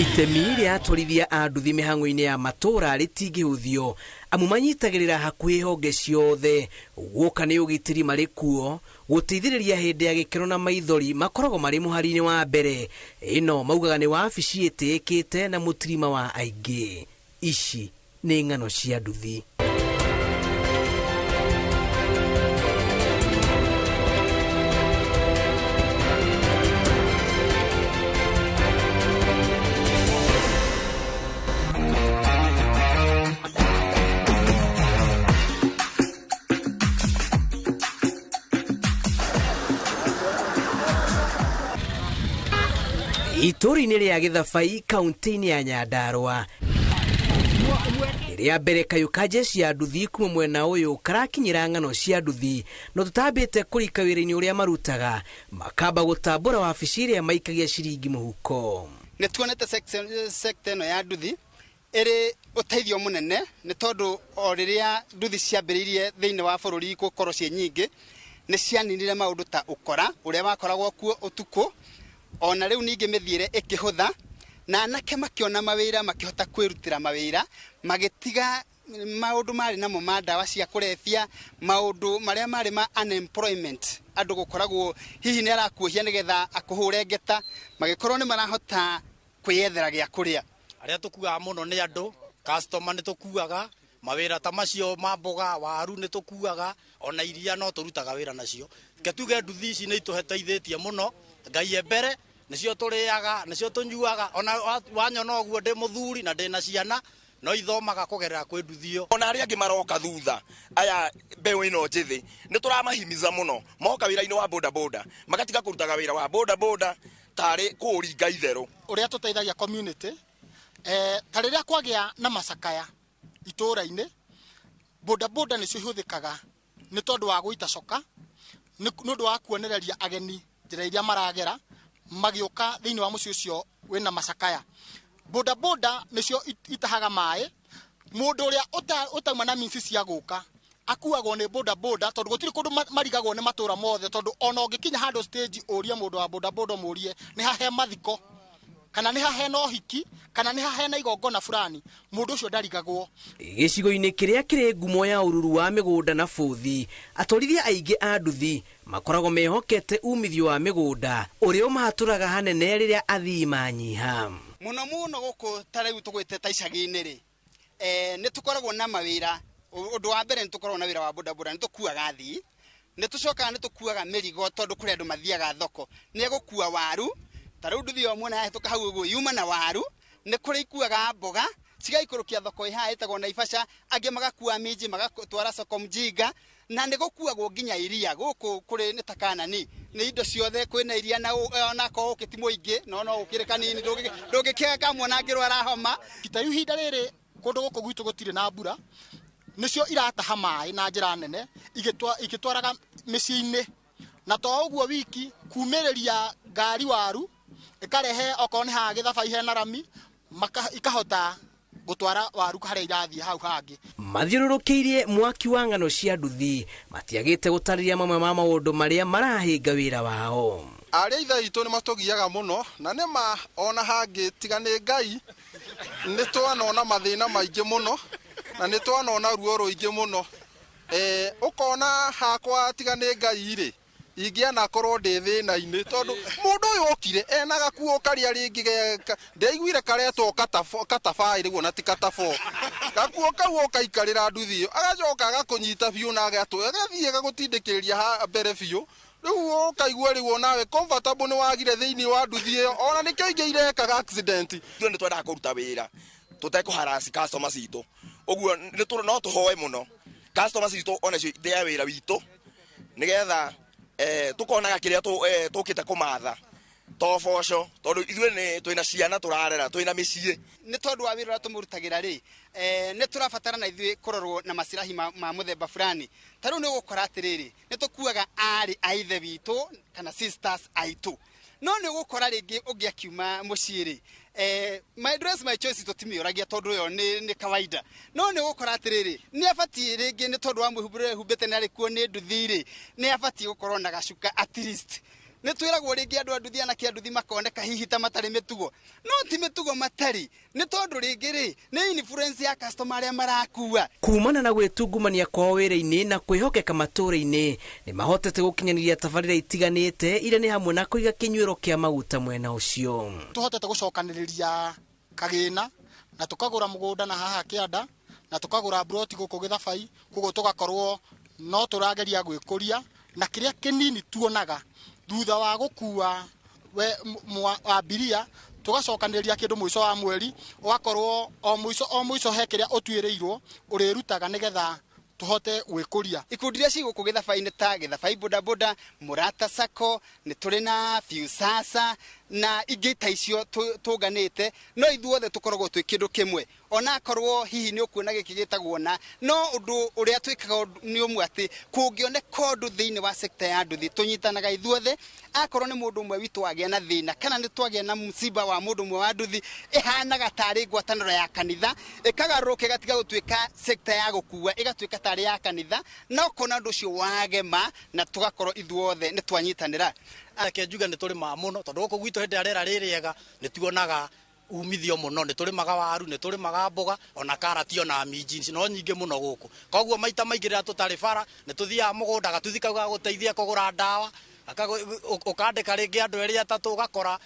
Itemi rĩa atwarithia a nduthi mĩhang'o-inĩ ya matũũra rĩtingĩhũthio amu manyitagĩrĩra hakuhĩ honge ciothe. Guoka nĩ ũgitĩri marĩ kuo gũteithĩrĩria hĩndĩ ya gĩkeno na maithori makoragwo marĩ mũhari-inĩ wa mbere. Ĩno maugaga nĩ wabici ĩtĩĩkĩte na mũtirima wa aingĩ. Ici nĩ ng'ano cia nduthi. Itũũra-inĩ rĩa Gĩthabai kaunti-inĩ ya Nyandarũa, rĩa mbere kayũ ka jeshi ya nduthi kuma mwena ũyũ karakinyĩra ng'ano cia nduthi, no tũtambĩte kũrika wĩra-inĩ ũrĩa marutaga makamba gũtambũra wabici ĩrĩa maikagia ciringi mũhuko. Nĩ tuonete sector ĩno ya nduthi ĩrĩ ũteithio mũnene, nĩ tondũ o rĩrĩa nduthi ciambĩrĩirie thĩinĩ wa bũrũri gũkorwo ciĩ nyingĩ, nĩ cianinire maũndũ ta ũkora ũrĩa wakoragwo kuo ũtukũ, ona rĩu ningĩ mĩthiĩre ĩkĩhũtha, na anake makĩona mawĩra, makĩhota kwĩrutĩra mawĩra, magĩtiga maũndũ marĩ namo ma ndawa cia kũrebia, maũndũ marĩa marĩ ma unemployment, andũ gũkoragwo hihi nĩ arakuohia nĩgetha akũhũre ngeta, magĩkorwo nĩ marahota kwĩyethera gĩa kũrĩa. Arĩa tũkuaga mũno nĩ andũ, customer nĩ tũkuaga, mawĩra ta macio ma mboga, waru nĩ tũkuaga, ona iria no tũrutaga wĩra nacio. Reke tuge nduthi ici nĩ itũteithĩtie mũno, Ngai e mbere, nĩcio tũrĩaga, nĩcio tũnyuaga, ona wanyona ũguo ndĩ mũthuri na ndĩ na ciana, no ithomaga kũgerera kwĩ nduthi ĩyo. Ona arĩa angĩ maroka thutha, aya mbeũ ĩno njĩthĩ, nĩ tũramahimiza mũno, moka wĩra-inĩ wa boda boda, magatiga kũrutaga wĩra wa boda boda tarĩ kũũringa itherũ. Ũrĩa tũteithagia community, ta rĩrĩa kwagĩa na macakaya itũũra-inĩ, boda boda nĩcio ihũthĩkaga nĩ tondũ wa gũita coka, nĩ ũndũ wa kuonereria ageni njĩra iria maragera magĩũka thĩinĩ wa mũciĩ ũcio wĩna macakaya. Boda boda nĩcio itahaga maĩ, mũndũ ũrĩa ũtauma na means cia gũka akuagwo nĩ boda boda, tondũ gũtirĩ kũndũ marigagwo nĩ matũũra mothe, tondũ ona ũngĩkinya handũ stage ũrie mũndũ wa boda boda ũmũrie nĩ ha he mathiko kana nĩ ha hena ũhiki kana nĩ ha hena igongona fulani, mũndũ ũcio ndarigagwo. Gĩcigo-inĩ kĩrĩa kĩrĩ ngumo ya ũruru wa mĩgũnda na bũthi, atwarithia aingĩ a nduthi makoragwo mehokete umithio wa mĩgũnda ũrĩa ũmahatũraga hanene rĩrĩa athii manyiha. Mũno mũno gũkũ ta rĩu tũgwĩte ta icagi-inĩ rĩ, nĩ tũkoragwo na mawĩra. Ũndũ wa mbere nĩ tũkoragwo na wĩra wa boda boda, nĩ tũkuaga athii, nĩ tũcokaga nĩ tũkuaga mĩrigo tondũ kũrĩ andũ mathiaga thoko, nĩ egũkua waru, ta rĩu nduthi ĩyo muona yahĩtũka hau ũguo yuma na waru, nĩ kũrĩ ikuaga mboga cigaikũrũkia thoko ĩ haha ĩtagwo Naivasha, angĩ magakua minji magatwara soko mjinga, na nĩ gũkuagwo nginya iria gũkũ kũrĩ nĩ ta Kanani, nĩ indo ciothe kwĩna iria na onakorwo ũkĩ ti mũingĩ, no no ũkĩrĩ kanini, ndũngĩkĩaga kamwana angĩrwara homa. Ta rĩu ihinda rĩrĩ kũndũ gũkũ gwitũ gũtirĩ na mbura, nĩcio irataha maĩ na njĩra nene igĩtwaraga mĩciĩ-inĩ, na to ũguo wiki kumĩrĩria ngari waru ĩkarehe okorwo nĩ haha Gĩthabai hena rami, ikahota gũtwara waru harĩa irathiĩ hau hangĩ. Mathiũrũrũkĩirie mwaki wa ng'ano cia nduthi matiagĩte gũtarĩria mamwe ma maũndũ marĩa marahĩnga wĩra wao. Arĩa ithe witũ nĩ matũgiaga mũno, na nĩ ma ona hangĩ tiga nĩ Ngai nĩ twanona mathĩna maingĩ mũno, na nĩ twanona ruo rũingĩ mũno. Ũkona hakwa tiga nĩ Ngai rĩ, ingĩanakorwo ndĩ thĩna-inĩ, tondũ mũndũ ũyũ okire ena gakuo karĩa rĩngĩ ndiaiguire karetwo katabaĩ rĩu ona ti katabo. Gakuo kau ũkaikarĩra nduthi ĩyo, agacoka agakũnyita biũ na agathiĩ agagũtindĩkĩrĩria ha mbere biũ. Rĩu ũkaigua rĩu onawe comfortable nĩ wagire thĩinĩ wa nduthi ĩyo, ona nĩkĩo ingĩ irekaga accident. Ithuĩ nĩ twendaga kũruta wĩra tũtekũharass customer citũ, ũguo no tũhoe mũno customer citũ onacio itĩe wĩra witũ nĩgetha tũkonaga kĩrĩa tũkĩte kũmatha to boco, tondũ ithuĩ nĩ twĩna ciana tũrarera, twĩna mĩciĩ. Nĩ tondũ wa wĩra ũrĩa tũmũrutagĩra rĩ, nĩ tũrabatara na ithuĩ kũrorwo na macirahi ma mũthemba fulani. Ta rĩu nĩ ũgũkora atĩrĩrĩ, nĩ tũkuaga aarĩ a ithe witũ kana sisters aitũ, no nĩ ũgũkora rĩngĩ ũngĩ akiuma mũciĩ rĩ, my dress my choice tũtimĩũragia tondũ ĩyo nĩ kawaida, no nĩ ũgũkora atĩrĩrĩ, nĩ abatiĩ rĩngĩ nĩ tondũ wa mwĩhumbĩre ũrĩa ehumbĩte na arĩ kuo nĩ nduthi rĩ, nĩ abatiĩ gũkorwo na gacuka at least. Nĩ twĩragwo rĩngĩ andũ a nduthi anake a nduthi makoneka hihi ta matarĩ mĩtugo, no ti mĩtugo matarĩ, nĩ tondũ rĩngĩ rĩ nĩ influence ya customer arĩa marakua. Kumana na gwĩtungumania kwao wĩra-inĩ na kwĩhokeka matũũra-inĩ, nĩ mahotete gũkinyanĩria tabarĩra itiganĩte iria nĩ hamwe na kũiga kĩnyuĩro kĩa maguta mwena ũcio. Tũhotete gũcokanĩrĩria kagĩna na tũkagũra mũgũnda na haha kĩanda na tũkagũra mburoti gũkũ Gĩthabai, koguo tũgakorwo no tũrageria gwĩkũria na kĩrĩa kĩnini tuonaga thutha wa gũkua abiria tũgacokanĩrĩria kĩndũ mũico wa mweri, ũgakorwo o mũico he kĩrĩa ũtuĩrĩirwo ũrĩrutaga nĩgetha tũhote gwĩkũria. Ikundi iria ci gũkũ Gĩthabai-inĩ ta Gĩthabai bodaboda, Mũrata Sacco, nĩ tũrĩ na Viusasa na ingĩ ta icio tũnganĩte, no ithuothe tũkoragwo twĩ kĩndũ kĩmwe. Onakorwo hihi nĩ ũkuona gĩkĩ gĩtagwo na, no ũndũ ũrĩa twĩkaga nĩ ũmwe atĩ kũngĩoneka ũndũ thĩinĩ wa sekta ya nduthi tũnyitanaga ithuothe. Akorwo nĩ mũndũ ũmwe witũ wagĩa na thĩna kana nĩ twagĩa na msiba wa mũndũ ũmwe wa nduthi, ĩhanaga tarĩ ngwatanĩro ya kanitha, ĩkagarũrũka ĩgatiga gũtuĩka sekta ya gũkua, ĩgatuĩka tarĩ ya kanitha, na ũkona ũndũ ũcio wagema na tũgakorwo ithuothe nĩ twanyitanĩra. Reke njuge nĩ tũrĩmaga mũno tondũ gũkũ gwitũ hĩndĩ ĩrĩa rĩera rĩ rĩega nĩ tuonaga umithio mũno, nĩ tũrĩmaga waru, nĩ tũrĩmaga mboga, ona karati, ona minji no nyingĩ mũno gũkũ. Koguo maita maingĩ rĩrĩa tũtarĩ bara nĩ tũthiaga mũgũnda, gatuthi kau gagũteithia kũgũra ndawa, ũkandĩka rĩngĩ andũ erĩ atatũ, ũgakora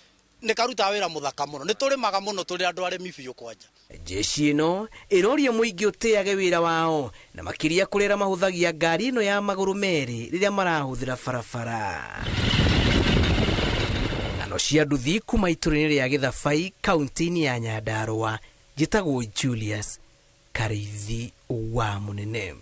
nĩ karutaga wĩra mũthaka mũno. Nĩ tũrĩmaga mũno, tũrĩ andũ arĩmi biũ kwanja. Jeshi ĩno ĩroria mũingĩ ũtĩage wĩra wao na makĩria kũrĩ arĩa mahũthagia ngari ĩno ya magũrũ merĩ rĩrĩa marahũthĩra barabara. Ng'ano cia nduthi kuma itũũra-inĩ rĩa Gĩthabai kaunti-inĩ ya Nyandarũa, njĩtagwo Julius Karĩithi wa Mũnene.